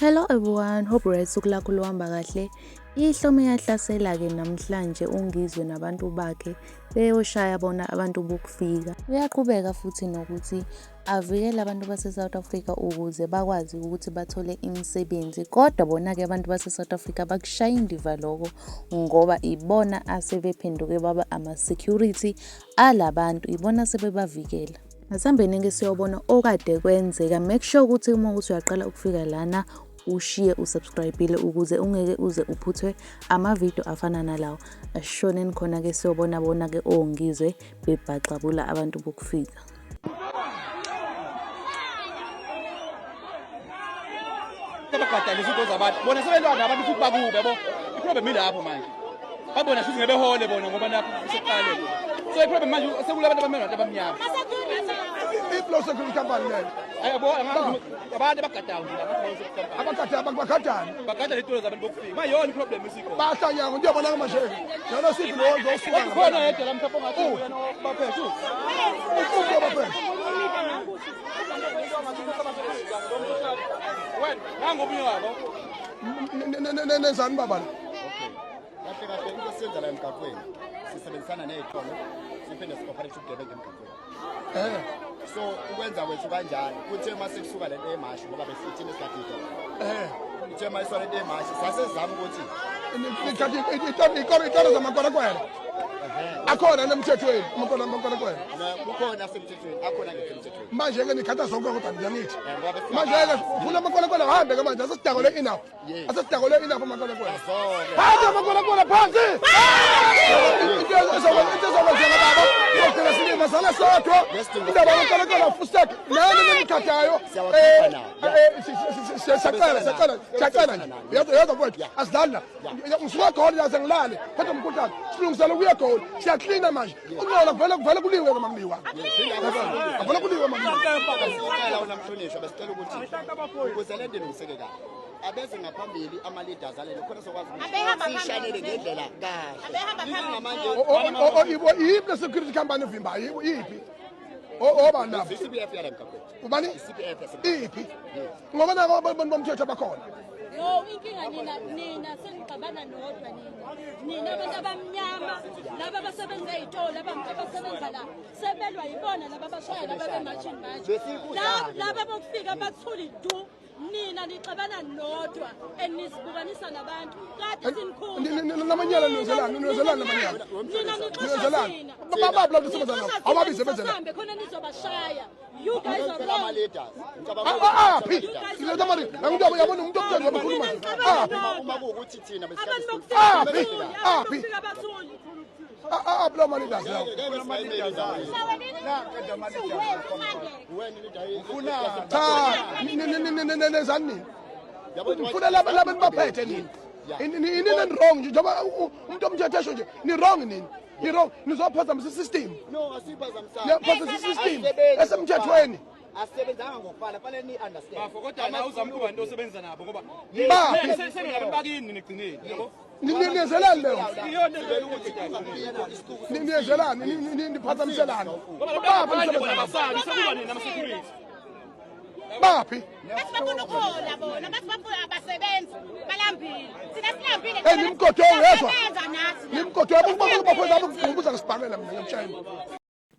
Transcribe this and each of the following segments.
Hello everyone, hope right usuku lakho luhamba kahle. Ihlome yahlasela-ke namhlanje uNgizwe nabantu bakhe beyoshaya bona abantu bokufika. Uyaqhubeka futhi nokuthi avikele abantu base-South Africa ukuze bakwazi ukuthi bathole imisebenzi. Kodwa bona-ke abantu base-South Africa bakushaya indiva loko ngoba ibona asebephenduke baba ama-security alabantu, ibona sebebavikela. Asihambeni-ke siyobona okade kwenzeka. Make sure ukuthi uma ukuthi uyaqala ukufika lana ushiye usubscribe-ile ukuze ungeke uze uphuthwe amavidiyo afana nalawo. Asishoneni khona-ke siyobona bona-ke oNgizwe bebhaxabula abantu bokufika. Sebebhadalisa into zabantu bona sebelwa nabantu futhi bakube yabo iproblem ilapho manje babona shuthi ngebehole bona ngoba nakho seqale so iproblem manje sekulabantu abamnyama nabantu abamnyama Iphi lo security company leyo? Ayabo abantu abagadayo nje la Abagada bagadani. Bagada letolo zabantu bokufika mayona iproblem isikho Bahlanya ngo ndiyabona manje. Njalo siphi lo ozosuka. Khona yedwa la mhlawumbe ongathi uyena baphethe. Umuntu obaphethe. Wena nangu omunye wabo. Nenzani baba la? Okay. Kahle kahle into esiyenza la emgaqweni sisebenzisana ney'tolo siphinde si-operate ubugebengu emgaqweni. So ukwenza kwethu kanjalo kuthe uma sekusuka lento yemashi ngoba besithini esikhathi itolo. Ithe uma isuka lento yemashi sasezama ukuthi Nikhathi ikoro ikoro zamakwarakwara. Akhona nemthethweni amakoro amakwarakwara. Kukhona asemthethweni akhona angekho emthethweni. Manje ke nikhatha zonke kodwa ngiyangithi. Ngoba bese- Manje ke ufuna amakwarakwara ahambe ke manje asesidakole enough. Yes. Asesidakole enough amakwarakwara. Azonke. Phansi amakwarakwara phansi. Into ezokwenzeka baba. Yogcina silima sala sodwa. Indaba yamakwarakwara fusek. Nani nemkhathayo. Siyawakhipha nawo. Siyacela siyacela siyacela nje. Uyezwa mfowethu asidlali la. Ngisuka egoli yaze ngilale. Kodwa mkhuhlane silungisela ukuya egoli. Siyaklina manje. Ukungcola kuvele kuvele kuliwe noma kuliwa. Avele kuliwe mama. Besicela wena mhlonishwa besicela ukuthi ukuze le nto ilungiseke kahle abeze ngaphambili ama-leaders alelo khona sokwazi ukuthi Abehamba phambili. siyishanele ngendlela kahle Abehamba phambili. Inkinga manje Iyiphi le security company evimbayo? Iyiphi? Obani labo? i-CPF yala emgaqweni Ubani? i-CPF yasemgaqweni Iphi? Ngoba nako abantu bomthetho abakhona. No, inkinga nina nina senixabana nodwa nina. Nina abantu abamnyama laba abasebenza ey'tolo abasebenza la sebelwa yibona laba abashaya laba bematshini manje. Besikuzayo. Laba bokufika bathuli du nina nixabana nodwa and nizibukanisa nabantu. Kade sinikhulu. Namanyala niwenzelani? Niwenzelani namanyala? Nina nixosha Niwenzelani? thina. Babaphi labo sebenza nabo? Awabize benze nabo. Sihambe khona nizobashaya. You guys are Ngicela wrong. ama-leaders ngicabanga Aphi? Siletha mari. Angiyabo yabona umuntu omthetho wabakhuluma. Aphi? uma kuwukuthi thina Abantu bokufika Aphi? bathuli, abantu Aphi? bokufika bathuli. Aphi lawo ma-leaders lawo? Cha, nenzani nini? Ngifuna laba laba nibaphethe nini? Inini wrong nje njengoba umuntu omthetho esho nje ni wrong nini? Ni wrong nizophazamisa isystem. No, asiphazamisanga. Niyaphazamisa isystem esemthethweni. Asisebenzanga ngokufana, fanele ni-understand. Bafo kodwa nawe uzama ukuba into osebenza nabo ngoba Baphi? sengabantu bakini nigcinile yabo. Niyenzelani leyo? Iyona into ukuthi Niyenzelani? Niphazamiselani? ngoba Baphi ngaphandle bona nisebenza nabo? basabi sekuba nina ama-security. Baphi? Bathi bafuna ukuhola bona, bathi bafuna abasebenzi, balambile. Thina silambile. Eh nimgodi oyedwa. Siyasebenza nathi. Nimgodi oyedwa ukubuza ngisibhakela mina ngiyamtshela.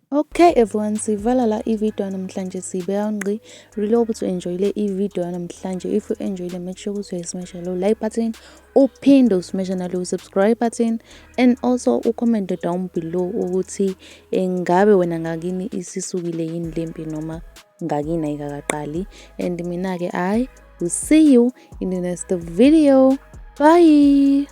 Okay everyone, sivala la i-video yanamhlanje sibeka ngqi. Really hope ukuthi u-enjoyile i-video yanamhlanje. If you enjoyile, make sure ukuthi uyayismasha lo like button, uphinde usmashe nalo subscribe button and also ucomment down below ukuthi engabe wena ngakini isisukile yini lempi noma ngakini ayikakaqali. And mina ke I will see you in the next video. Bye.